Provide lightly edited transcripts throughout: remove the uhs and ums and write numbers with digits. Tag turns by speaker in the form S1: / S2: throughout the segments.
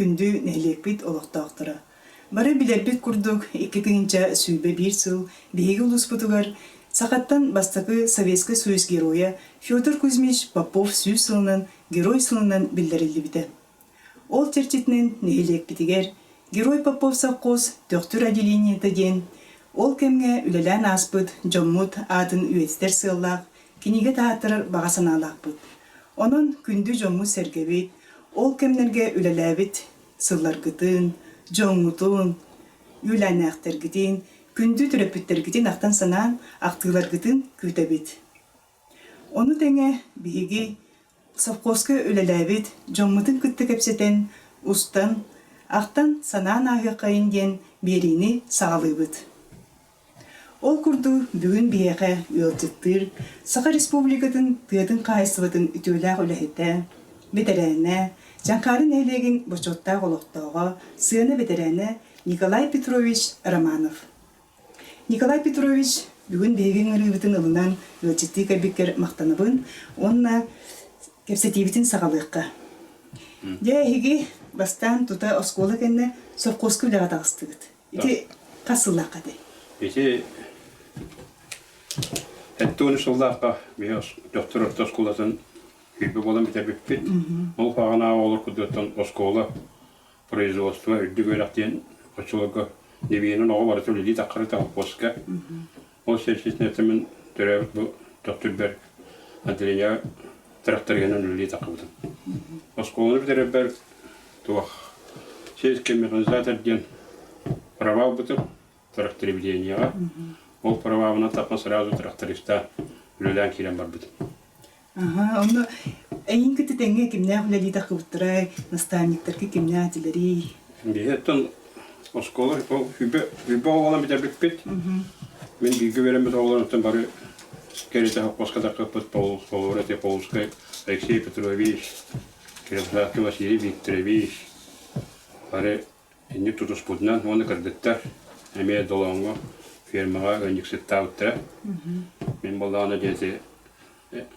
S1: күндү нэһилиэкпит олохтоохторо! Бары билэрбит курдук, 2021 сыл биһиги улууспутугар сахаттан бастакы Советскай Союз Геройа Федор Кузьмич Попов 100 сылынан Герой сылынан биллэриллибитэ. Ол чэрчитинэн нэһилиэкпитигэр Герой Попов совхоз Төхтүр отделениета диэн ол кэмҥэ үлэлээн ааспыт дьоммут аатын үйэтитэр сыаллаах кинигэ таһааттарар баҕа санаалаахпыт. Онон күндү дьоммут-сэргэбит, ол кэмнэргэ үлэлээбит сылларгытын, дьоҥҥутун, үөлээннээхтэргитин, күндү төрөппүттэргитин ахтан-санаан ахтыыларгытын күүтэбит. Ону тэҥэ биһиги совхозка үлэлээбит дьоммутун кытта кэпсэтэн, устан, ахтан санаан ааһыаххайын диэн биэриини саҕалыыбыт. Ол курдук бүгүн биһиэхэ ыалдьыттыыр Саха Республикатын тыатын хаһаайыстыбатын үтүөлээх үлэһитэ, бэтэрээнэ, Дьаҥхаары нэһилиэгин бочуоттаах олохтооҕо, сыана бэтэрээнэ Николай Петрович Романов. Николай Петрович, бүгүн биһиги ыҥырыыбытын ылынан ыалдьыттыы кэлбиккэр махтанабын уонна кэпсэтиибитин саҕалыахха. Дьэ, эһиги бастаан тута оскуола кэннэ совхозка үлэҕэ таҕыстыгыт. Ити хас сыллаахха этэй?
S2: Ити 70 сыллаахха биһи Дьохтор орто оскуолатын күүрбэ буолан бүтэрбиппит. Ол хаҕанааҕы оҕолор курдуктан оскуола производство үрдүк үөрэх диэн оччолорго Дебиэнэн оҕо барыта үлэлии таххарыта холкуоска. Ол сэрситинэттэн мин төрөөбүт бу Төхтүрбэр отделение тракториһынан үлэлии таххыбытым. Оскуоланы бүтэрэрбэр туох сельский механизатор диэн права ылбытым тракториведениеҕа. Ол правабынан таххан сразу тракториста үлэлээн киирэн барбытым.
S1: Аха, онно эйиҥ кытта тэҥҥэ кимнээх үлэлии таххыбыттарай, наставниктарга кимнээх этилэрий?
S2: Биһи оттон оскуола үбэ оҕолон бүтэрбиппит. Мин бииргэ үөрэммит оҕолорунтан бары кэритэ хоппоска таххыппыт Полура Теполускай Алексей Петрович, Кирилловский Василий Викторович бары инник тутуспутунан уонна кыргыттар эмиэ Долооҥҥо фермаҕа ыанньыксыттаабыттара. Мин буоллаҕына диэти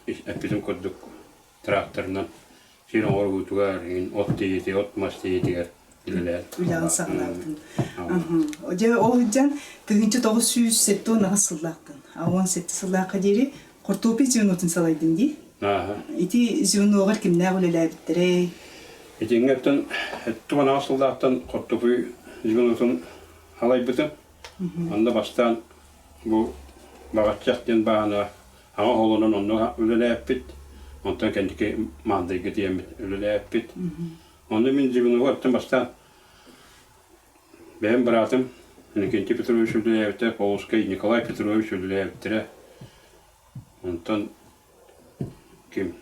S2: эппитим курдук тракторынан сир оҥоруутугар, от тиэйиитигэр, от-мас тиэйиитигэр үлэлээн.
S1: Үлэҕин саҕалаабытын. Дьэ ол сылдьан 1978 сыллаахтан, 17 сыллаахха диэри хортуоппуй звенотун салайдын дии. Ити звеноҕар кимнээх үлэлээбиттэрэй?
S2: Итиҥҥэттэн 78 сыллаахтан хортуоппуй звенотун салайбытым. Онно бастаан бу Баҕаччах диэн баана аҕа оҕолонон онно үлэлээппит. Онтон кэнники Маандайга тиийэммит үлэлээппит. Онно мин звеноҕа бастаан бэйэм быраатым Иннокентий Петрович үлэлээбитэ, Полоскай Николай Петрович үлэлээбиттэрэ. Онтон ким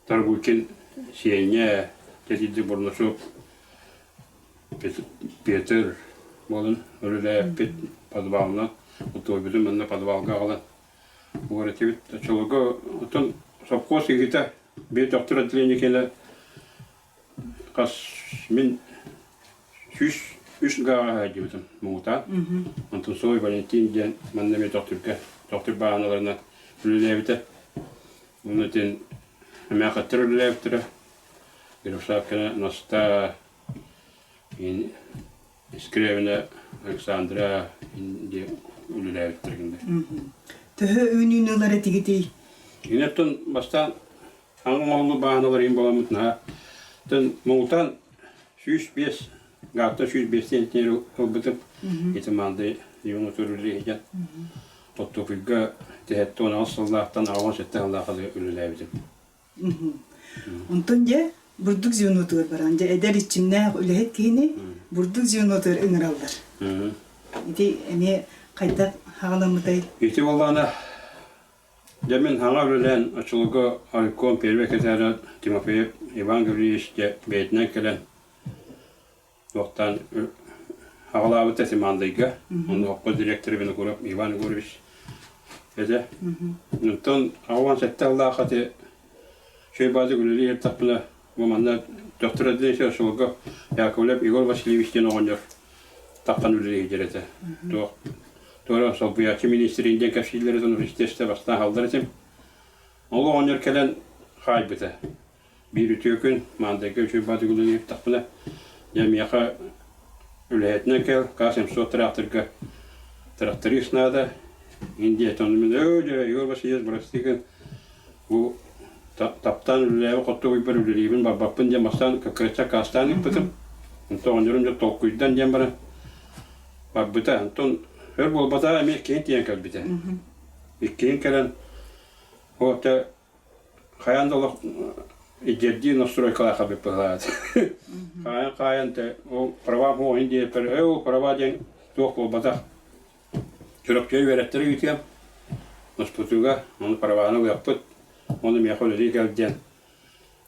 S2: Таргукин Сиэнньэ, Тэтиди Бурнашов Петр буолан үлэлээппит подвалынан утуойбутун манна подвалга аҕалан угар этибит. Оччолорго оттон совхоз киһитэ биир дохтур отделение кэлэ хас мин 103 гааҕа сылдьыбытым муҥутаан. Онтон Сой Валентин диэн манна эмиэ Төхтүргэ Төхтүр бааһыналарынан үлэлээбитэ. Уонна итин эмээхэттэр үлэлээбиттэрэ. Ярославкина Настаа, Искревина Александра диэн үлэлээбиттэр кинилэр.
S1: Төһө үүнүүнү ылар этигитий?
S2: Кинилэртэн бастаан Аҥ оҥоһуллуу бааһыналар иһин буоламмыт наһаа муҥутаан 105 гааттан 105 центнер ылбытым. Ити маандай Иван үлэлиһидьэн Оттопуйга 78 сыллаахтан 87 сыллаахха үлэлээбитим.
S1: Онтон дьэ бурдук звенотугар баран дьэ эдэр иччимнээх үлэһит киһини бурдук звенотугар ыҥыраллар. Ити эмиэ хайдах хаҕаламмытай?
S2: Ити буоллаҕына Дьэ мин саҥа үлэлээн оччолорго райком первый секретаря Тимофеев Иван Гаврильевич дьэ бэйэтинэн кэлэн туохтаан аҕалаабыт этим Маандайга. Онно совхоз директора Винокуров Иван Егорович этэ. Онтон 87 сыллаах ити Шөйбаазык үлэлии сырыттахпына бу манна Төхтүр отделение оччолорго Яковлев Егор Васильевич диэн оҕонньор таххан үлэлии сылдьар этэ. Туох туора солбуйааччы министрин диэн кэпсииллэрин естественно бастаан хааллар этим. Ол оҕонньор кэлэн хаайбыта. Биир үтүө күн Маандайга үчүгэй баадык үлэлииртэхпинэ, дьэ миэхэ үлэһитинэн кэл, К-700 тыраахтырга тракторист наада. Индия мин өө дьэ Егор Васильевич бырастыы бу таптаан үлэлээбит хоттугуйбар үлэлиибин барбаппын диэн бастаан кыккыраччы аккаастаан ыыппытым. Онтон оҕонньорум дьэ толкуйдан диэн баран барбыта. Онтон өр буолбатаҕа эмиэ иккиһин тиийэн кэлбитэ. Иккиһин кэлэн ол хайаан да олох идиэрдии настройкалаах эбит быһылаат. Хаайан хаайан те ол права буолун диэппэр ээ ол права диэн туох буолбатах. Чөрөкчөй үөрэттэрэ ыытыам. Муспутуга ону праваны ылыахпыт. Ону миэхэ үлэлии кэл диэн.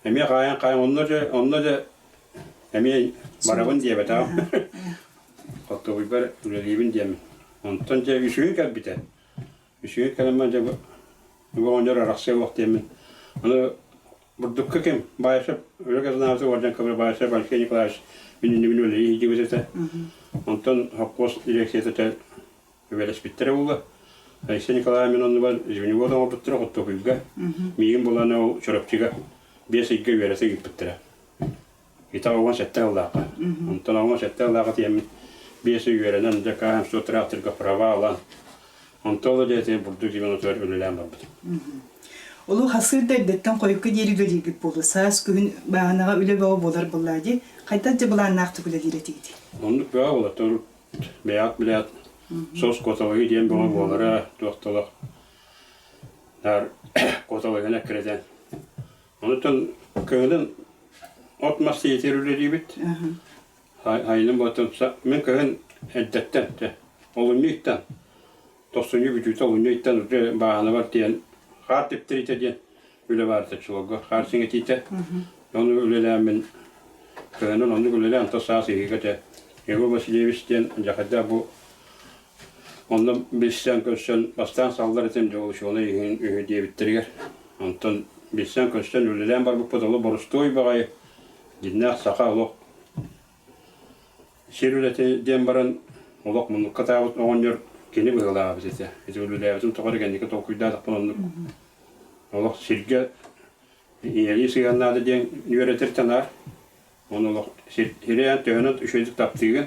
S2: Эмиэ хаайан хаайан онно дьэ онно дьэ эмиэ барабын диэбэтэҕим. Хотугуйбар үлэлиибин диэммин. Онтон дьэ үсүһүн кэлбитэ. Үчүгэй кэлэммэр дьэ бу оҕонньор арахсыа суох диэммин. Аны бурдукка ким Баайсап үлэ казнаабыта уордьан кыбыр Баайсап Алексей Николаевич мин иннибин үлэлии сылдьыбыт этэ. Онтон холкуос дирекцията этэ үбэлэспиттэрэ буолла. Алексей Николаевич мин оннубар звеневод оҥорбуттара Хоттокуйга. Миигин булан ол Чурапчыга 5 ыйга үөрэтэ ыыппыттара. Ити 87 сыллаахха. Онтон 87 сыллаахха тиийэммит 5 ый үөрэнэн, дьэ КМС тракторга права ылан, онтон ыла дьэ ити бурдук звенотугар үлэлээн барбытым.
S1: Улуу хасыыр да эрдэттэн хойукка диэри үлэлииргит буолуо. Саас күһүн бааһынаҕа үлэ бөҕө буолар буоллаа дии. Хайдах дьэ былааннаахтык үлэлиир этигит?
S2: Оннук бөҕө буолар. Урут бэйэҕит билээт сос куоталаһыы диэн бөҕө буолара, туох да олох наар куоталаһыыны эккирэтэн. Онтон кыһынын от-мас сиэтигэр үлэлиибит. Айылым буотун мин кыһын эрдэттэн олунньу ыйтан тохсунньу бүтүүтэ олунньу ыйтан уже бааһынабар тиийэн хаар типтеритэ диэн үлэ баар этэ чулуга хаар сиҥэтиитэ. Ону үлэлээммин кыһынын оннук үлэлээн то саас ыһыыга этэ Егор Васильевич диэн дьахайда бу Онно билсэн-көрсөн, бастаан саллар этим дьэ учуонай үһүн үһү диэбиттэригэр. Онтон билсэн-көрсөн үлэлээн барбыппыт олох борустуой баҕайы дьиннээх саха олох сир үлэтэ диэн баран олох муннукка таабыт оҕонньор кини быһыылаабыт этэ. Ити үлэлээбитим тоҕо эрэ кэнники толкуйдаатахпын оннук олох сиргэ ийэлии сыһыаннаата диэн үөрэтэр танаар. Ону олох сирэйэн төһөнөн үчүгэйдик таптыыгын,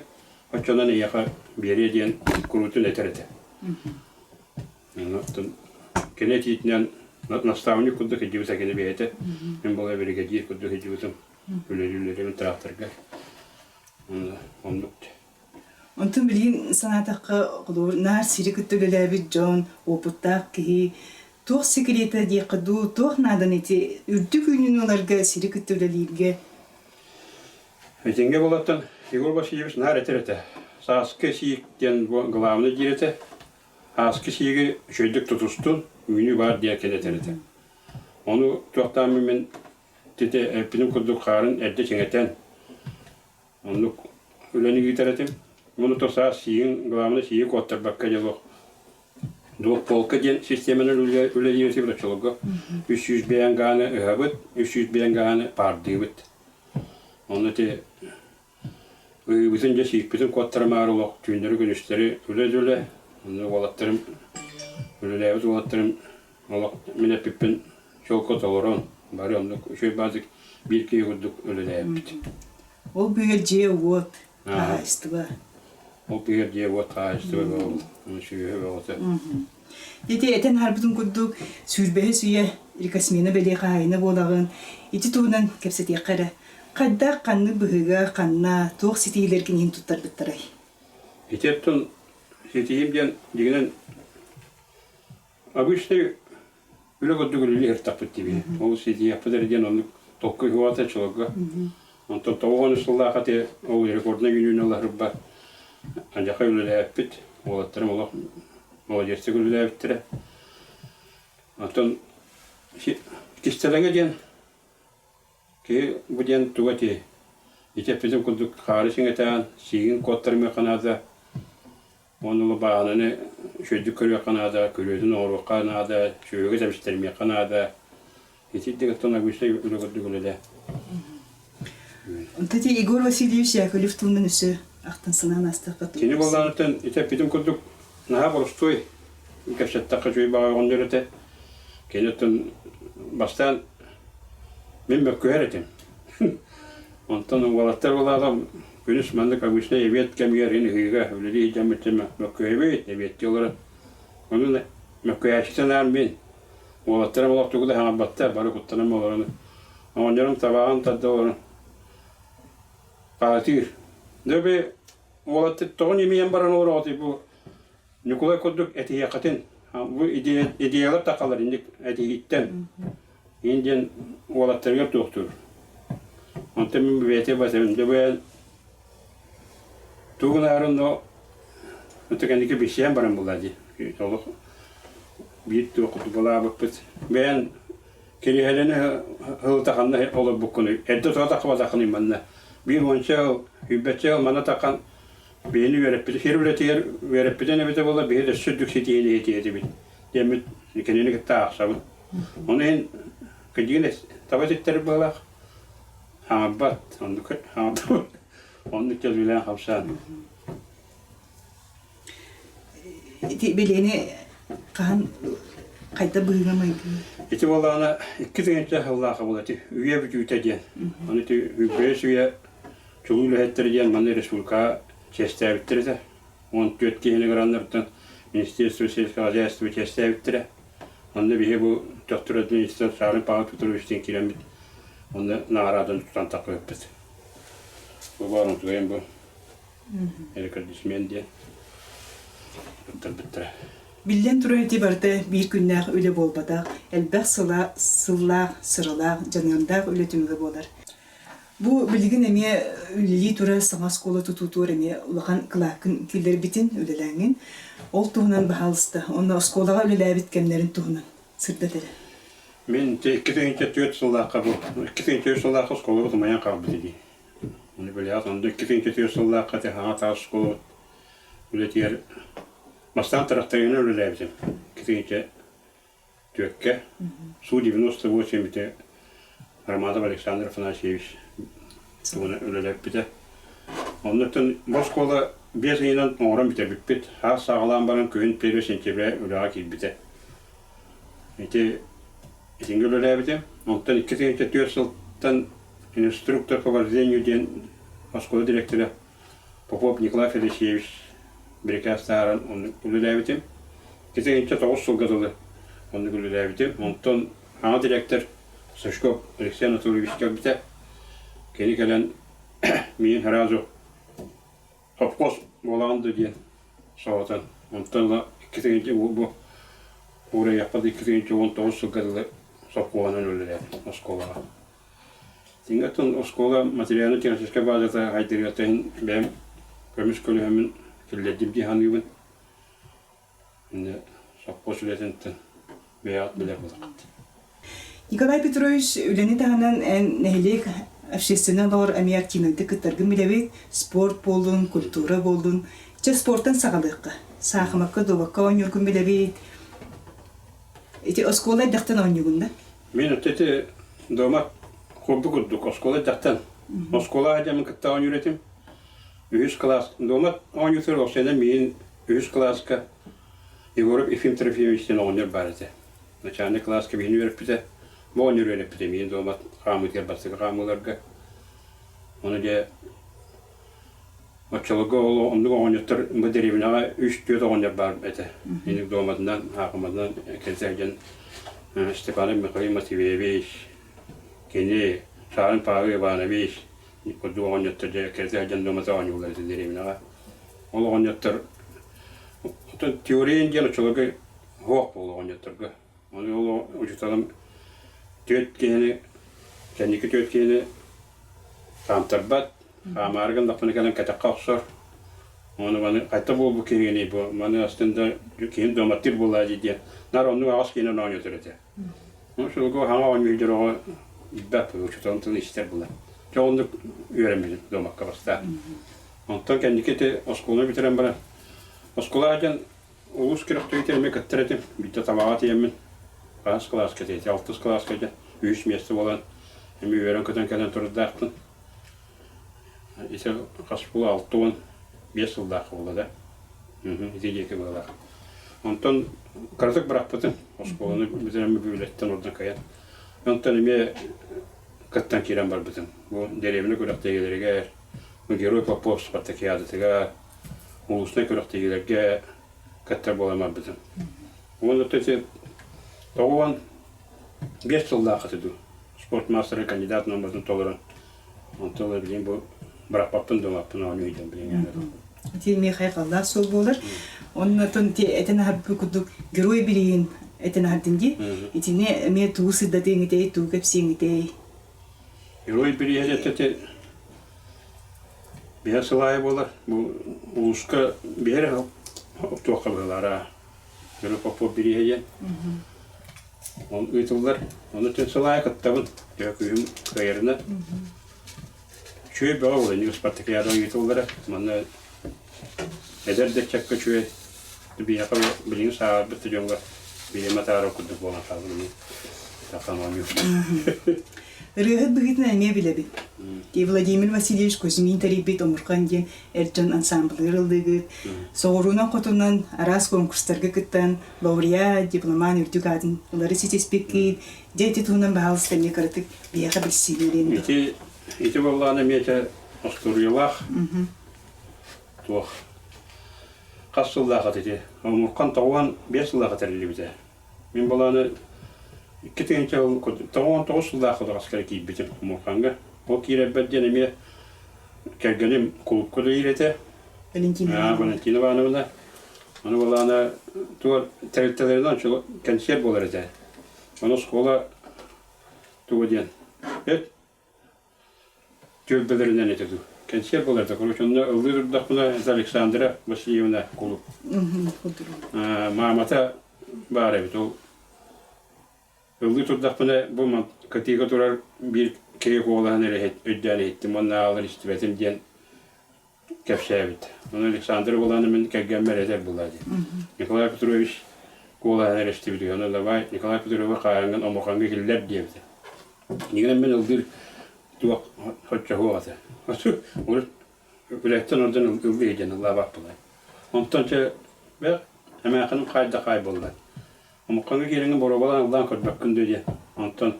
S2: оччонон эйиэхэ биэриэ диэн куруутун этэр этэ. Оттон кини этиитинэн наставник курдук илдьибитэ кини бэйэтэ. Мин буола биригэдьиир курдук илдьибитим. Үлэлиир тракторга. Оннук.
S1: Онтон билигин санаатахха, холобур, наар сири кытта үлэлээбит дьон, уопуттаах киһи туох секретэ диэххэ дуу, туох наадан ити үрдүк үүнүүнү ыларга сири кытта үлэлииргэ?
S2: Итингэ буолаттан Егор Васильевич наар этэр этэ. Сааскы сиик диэн бу главный диир этэ. Ааскы сииги үчүгэйдик тутустун, үүнүү баар диэн кини этэр этэ. Ону туохтааммын мин тите эппитим курдук хаарын эрдэ чиҥэтэн Оннук үлэни ыытар этим. Ону то саас сиигин, главное сииги куоттарбакка дьэ олох двухполка диэн систиэмэнэн үлэлиир этибит оччолорго. 300 бэйэн гааны ыһабыт, 300 бэйэн гааны паардыыбыт. Онно ити ыһыыбытын дьэ сиикпитин куоттарымаары олох түүннэри-күнүстэри үлэ-үлэ. Онно уолаттарым, үлэлээбит уолаттарым олох мин эппиппин чуолка толорон, бары оннук үчүгэй баазык биир киһи курдук үлэлээбиппит.
S1: Ол быыһыгар дьиэ-уот, хаһаайыстыба.
S2: Ол быыһыгар дьиэ-уот, хаһаайыстыба бөҕө, сүөһү бөҕөтө.
S1: Ити этэн аһарбытын курдук, сүүрбэһис үйэ рекосмена бэлиэ хаһаайына буолаҕын. Ити туһунан кэпсэтиэххэ эрэ. Хайдах, ханнык быһыыга, ханна, туох ситиһиилэргин иһин туттарбыттарай?
S2: Ити оттон ситиһиим диэн дьиҥинэн Обычный үлэ курдук үлэлии сыртахпыт диибин. Ол ситиһиэхпит эрэ диэн оннук толкуй суоҕа чолорго. Онтон 90 сыллаах ати ол рекорднай үүнүүнү ылаһырба андьаха үлэлээппит. Уолаттарым олох молодецтык үлэлээбиттэрэ. Оттон кистэлэҥэ диэн киһи бу диэн туга этиэй? Ити эппитим курдук хаары сиҥэтээн, сиигин куоттарымыахха наада. Уонна бааһынаны үчүгэйдик көрүөххэ наада, күрүөтүн оҥоруохха наада, сүөһүгэ тэбистэримиэххэ наада. Итирдик оттон обычнай үлэ курдук үлэлээ.
S1: Онто ити Егор Васильевич Яковлев туһунан өссө ахтан санаан аастахха
S2: Кини буоллаҕыттан ити эппитим курдук наһаа боростуой кэпсэттэххэ үчүгэй баҕайы оҕонньор этэ. Кини оттон бастаан Мин мөккүһэр этим. Онтон уолаттар улаатан күнүс маннык обычнай эбиэт кэмигэр иһин ыһыыга үлэлии сылдьаммыттан мөккүһэбит, эбиэттии олорон. Ону мөккүһээччи санаан мин уолаттарым олох тугу да саҥарбаттар, бары куттанан олорон оҕонньорум табааҕын тарда олорон хаһытыыр. Дьэ би уолаттар тоҕо ньимийэн баран олороҕутуй бу Ньукулай курдук этиһиэххитин бу идеялар тахалар инник этиһииттэн иин диэн уолаттарыгар туохтуур. Онтон мин бэйэтэ басым дьэ тугу гынаарын но это кэнники билсиһэн баран буолла дии. Олох биир туох кутубалаабыппыт. Бэйэн кириэһэлэни һылытаханна олорбуккунуй. Эрдэ тоҕо таххыбатаххыный манна. Биир уонча сыл, сүүрбэччэ сыл манна таххан Биһини үөрэппит, сир үлэтигэр үөрэппитин эбитэ буоллар, биһи өссө үрдүк ситиһиини иһитиэ этибит диэммит кинини кытта аахсабын. Ону иһин кырдьыгын таба этиттэр быһалаах хаҥарбат, оннук хаҥарбат, оннук төлүүлээн хапсаан.
S1: Ити билиэни хаһан хайда быһыыга майгы?
S2: Ити буоллаҕына 2 тыһыынча сыллаахха буолла ити үйэ бүтүүтэ диэн. Аны ити үбүөс үйэ Чулуу үлэһиттэрэ диэн манна республикаҕа чиэстээбиттэр этэ. 14 киһини граннартан Министерство сельского хозяйства чиэстээбиттэрэ. Онно биһи бу Төхтүр администрация Саарын Павел Петровичтыын киирэммит онно наҕарааданы тутан таххыбыппыт. Бу баар утуйан бу рекордсмен диэн туттарбыттара.
S1: Биллэн турар ити барыта биир күннээх үлэ буолбатах, элбэх сыла, сыллаах, сыралаах, дьаныардаах үлэ түмүгэ буолар. Бу билигин эмиэ үлэлии турар саҥа оскуола тутуутугар эмиэ улахан кылааккын киллэрбитин, үлэлээҥҥин. Ол туһунан баһаалыста. Уонна оскуолаҕа үлэлээбит кэмнэрин туһунан сырдат эрэ.
S2: Мин 2004 сыллаахха бу 2004 сыллаахха оскуолабыт умайан хаалбыт дии. Ону билэҕит, онно 2004 сыллаахха ити хаҥа таас оскуолабыт үлэтигэр бастаан тракторынан үлэлээбитим. 2000 Түөккэ Су-98 ити Романов Александр Афанасьевич тугуна үлэлэппитэ. Оннуттан бу оскуола 5 ыйынан оҥорон бүтэрбиппит. Хаас саҕалаан баран күһүн 1 сентября үлэҕэ киирбитэ. Ити итингэ үлэлээбитим. Онтон 2 4 сылтан инструктор по вождению диэн оскуола директора Попов Николай Федосеевич бирикээс таһааран оннук үлэлээбитим. Китигинчэ 9 сылга дылы оннук үлэлээбитим. Онтон аҕа директор Сашков Алексей Анатольевич кэлбитэ. Кини кэлэн миин сразу совхоз буолаҕын да диэн соһутан. Онтон ыла 2 бу уурайахпыт 2 19 сылга дылы совхоһунан үлэлээтим оскуолаҕа. Тиҥэттэн оскуола материально-техническэй базата хайдырыата иһин бэйэм көмүс көлөһөммүн киллэрдим дии саныыбын. Инньэ сопхуос үлэтиттэн бэйэҕит билэр буолаххыт.
S1: Николай Петрович, үлэни таһынан эн нэһилиэк общественнай олоҕор эмиэ активнайдык кыттаргын билэбит. Спорт буоллун, культура буоллун. Чэ, спортан саҕалыахха. Саахымакка, дуобакка оонньуургун билэбит. Ити оскуола эрдэхтэн оонньуугун да?
S2: Мин ити дома курдук курдук оскуола эрдэхтэн оскуола дьэмин кытта оонньуур этим. Үһүс кылаас дома оонньуутугар уопсайынан миигин үһүс кылааска Егоров Ефим Трофимович диэн оҕонньор баар этэ. Начальник кылааска биһини үөрэппитэ. Бу оҕонньор үөрэппитэ миигин дома хаамыытыгар бастакы хаамыыларга. Ону дьэ Оччолорго ол оннук оҕонньоттор бу дэриэбинэҕэ үс-түөрт оҕонньор баар этэ. Инник дуоматынан, хаакыматынан кэлсэ сылдьан Степанов Михаил Матвеевич, кини Саарын Павел Иванович курдук оҕонньоттор дьэ кэлсэ сылдьан дуомата оонньууллар этэ дэриэбинэҕэ. Ол оҕонньоттор оттон теория диэн оччолорго суох буолла оҕонньотторго. Ону ол учууталым түөрт киһини, кэнники түөрт киһини хаамтарбат, хаамаары гыннахпына кэлэн кэтэххэ охсор. Ону маны хайта буолбут киһигиний бу, маны астын да киһим дуоматтыыр буоллаа дии диэн, наар оннук аҕыс киһинэн оонньотор этэ. Ону сылгы хаҥа оонньуур оҕо билбэт, учууталын тылын истэр буолар. Дьэ оннук үөрэммитим дуомакка бастаан. Онтон кэнники ити оскуоланы бүтэрэн баран, оскуола диэн Улуус күрэхтэһиитэ эмиэ кыттар этим. Биирдэ табаҕа тиийэммин, хаһыс кылааска этэ, алтыс кылааска этэ, үһүс миэстэ буолан, эмиэ үөрэн-көтөн кэлэн турардаахпын. Ити хас буола 65 сыллаах буолла да. Ити диэки быһыылаах. Онтон кыратык бырахпытым. Оскуоланы бүтэрэн үлэттэн ордон кыайан. Онтон эмиэ кыттан киирэн барбытым. Бу дэриэбинэ күрэхтэһиилэригэр, бу Герой Попов спартакиадатыгар, улуустан күрэхтэһиилэргэ кыттар буолан барбытым. Уонна ити 95 сыллаах этэ дуу, спорт маастара кандидат нуорматын толорон, онтон ыла билигин бу бырахпаппын думаппын оонньуу иитэн билигин
S1: Ити эмиэ хайҕаллаах суол буолар. Оннотон ити этэн аһарбыт курдук герой билигин этэн аһардын дии. Итини эмиэ тугу сырдатыаҥ этэй, тугу кэпсиэҥ этэй?
S2: Герой бирииһэ ити биһэ сыл аайы буолар. Бу улууска биһэр туохха быһылаара Герой Попов бирииһэ диэн. Ол ыытыллар. Ону түн сыл аайы кыттабын. Төһө күүһүм кыайарына. Үчүгэй бөҕө буолан спартакиада ыытыллара. Манна эдэр да ыччакка үчүгэй. Биһиэхэ билигин сааһырбыт да дьоҥҥо бириэмэ атаарар курдук буолан хаалбыт. Тахсан оонньуур.
S1: Ырыаһыт быһыытынан эмиэ билэбин. И Владимир Васильевич Кузьмин тэрийбит Омурхан диэн эр дьон ансаамбылыгар ыллыыгыт. Соҕуруунан-хотунан араас конкурстарга кыттан лауреат, дипломан үрдүк аатын ылары ситиспиккит. Дьэ ити туһунан баһаалыста эмиэ кыратык биһиэхэ билсиилэриэн
S2: Ити ити буоллаҕына эмиэ остуоруйалаах туох хас сыллаах ити Омурхан 95 сыллаах тэриллибитэ. Мин былааны 2099 сыллаах кудаҕаскара киирбитим Омурхаҥҥа. Ол киирэрбэр диэн эмиэ кэргэним кулуупка үлэлиир этэ.
S1: Валентина
S2: Валентина Ивановна. Аны былаана туох тэрилтэлэринэн кэнсиэр буолар этэ. Ону оскуола тугу диэн эт түөлбэлэринэн этэ дуу. Кэнсиэр буолар да, короче, онно ыллыыр турдахпына это Александра Васильевна кулуп. Маамата баар эбит. Ол ыллыы турдахпына бу кытыыга турар биир киһи куолаһын эрэ өйдөөн иһиттим уонна аалар истибэтим диэн кэпсээбит. Ону Александр Ивановна мин кэргэммэр этэр буолла дии. Николай Петрович куолаһын эрэ истибит үһү. Ону давай Николай Петровы хаайаҥҥын омурҕаҥҥа киллэр диэбитэ. Нигинэн мин ыллыыр туох соччо этэ. Урут үлэттэн ордон ыллыы диэн ыллаабаппылай. Онтон чэ бэх эмээхиным хаайда хаай буолла. Омурҕаҥҥа киирэҥҥин боруобалаан ыллаан көрбөккүн дуо диэн. Онтон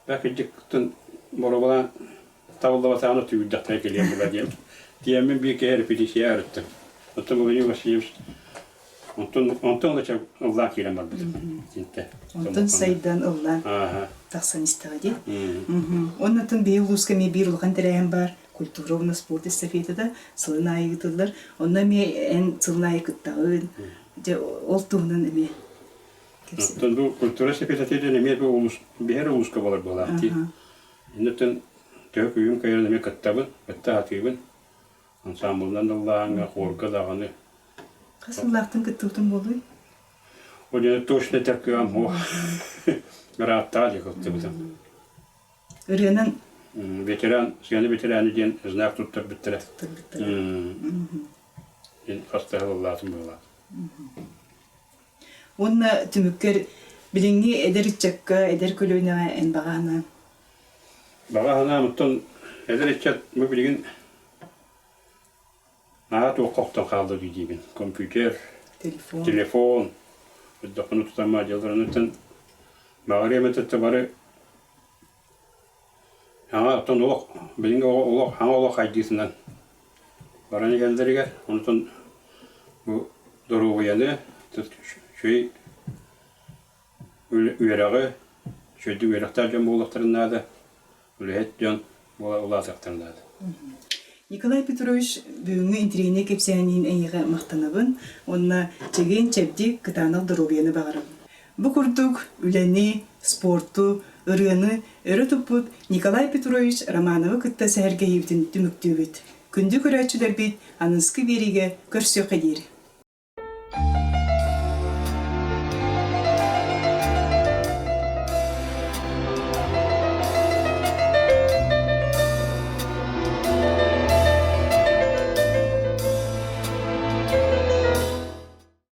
S2: бэх кырдьыктын боруобалаан табыллыбатаҕына түбүрдэхтэрэ кэлиэм була диэн тиэммин биир киһи репетиция ырыттым. Оттон Владимир Васильевич онтон онтон ылача ыллаан киирэн барбытым. Итинтэ.
S1: Онтон сайдан ыллаан тахсан истэҕэ дии. Оннотон биһи улууска эмиэ биир улахан тэрээһин баар. Культура уонна спорт эстафетата сылын аайы ыытыллар. Онно эмиэ эн сылын аайы кыттаҕын. Дьэ ол туһунан эмиэ кэпсээ.
S2: Оттон бу культура эстафетата диэн эмиэ бу улуус биһэр улууска буолар буолаах дии. Иннеттэн төһө күүһүм кыайарын эмиэ кыттабын, кытта сатыыбын. Ансаамбылынан да ыллааһыҥҥа, хуорга даҕаны.
S1: Хас сыллаахтан кыттыбытыҥ буолуой?
S2: Ол дьоно точно этэр кыам суох. Ырааттаҕа дии кыттыбытым.
S1: Ырыанан?
S2: Ветеран, сыана ветераны диэн знак туттарбыттара.
S1: Туттарбыттара.
S2: Диэн хас да ыллаатым буолла.
S1: Уонна түмүккэр билиҥҥи эдэр ыччакка, эдэр көлүөнэҕэ эн баҕа санааҥ?
S2: Баҕа санаам оттон эдэр ыччат бу билигин наһаа туохха охтон хаалла дии диибин. Компьютер,
S1: Телефон.
S2: телефон, өйдөххүнэ тутаммаа дьылларыныттан баҕарыам этэ бары Аҥа оттон олох билиҥҥи оҕо олох аҥа олох хайдыытынан баран иһэллэригэр онтон бу доруобуйаны үчүгэй үөрэҕи үчүгэйдик үөрэхтээх дьон буолуохтарын наада үлэһит дьон буола улаатыахтарын наада.
S1: Николай Петрович бүгүҥҥү интэриэһинэй кэпсээниин эйиэхэ махтанабын уонна чэгиэн-чэбдик, кытаанах доруобуйаны баҕарабын. Бу курдук үлэни, спорту, ырыаны өрө туппут Николай Петрович Романовы кытта сэһэргэһиибитин түмүктүүбүт. Күндү көрөөччүлэрбит аныгыскы биэриигэ көрсүөххэ диэри.